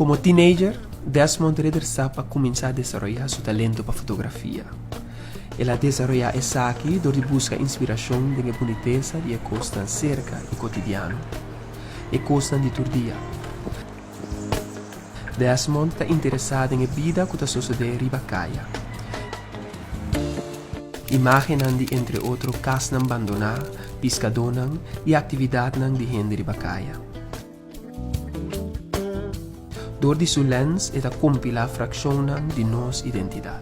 Komo teenager, Desmond Ridderstap a kuminsá desaroyá su talento pa fotografia. El a desaroyá esaki dor di buska inspirashon den e bunitesa di e kosnan serka i kotidiano, e kosnan di tur dia. Desmond ta interesá den e bida ku ta sosodé riba kaya. Imágennan di entre otro kasnan bandoná, piskadónan i aktividatnan di hende riba kaya. Dor di su lens e ta kompilá frakshonnan di nos identidat.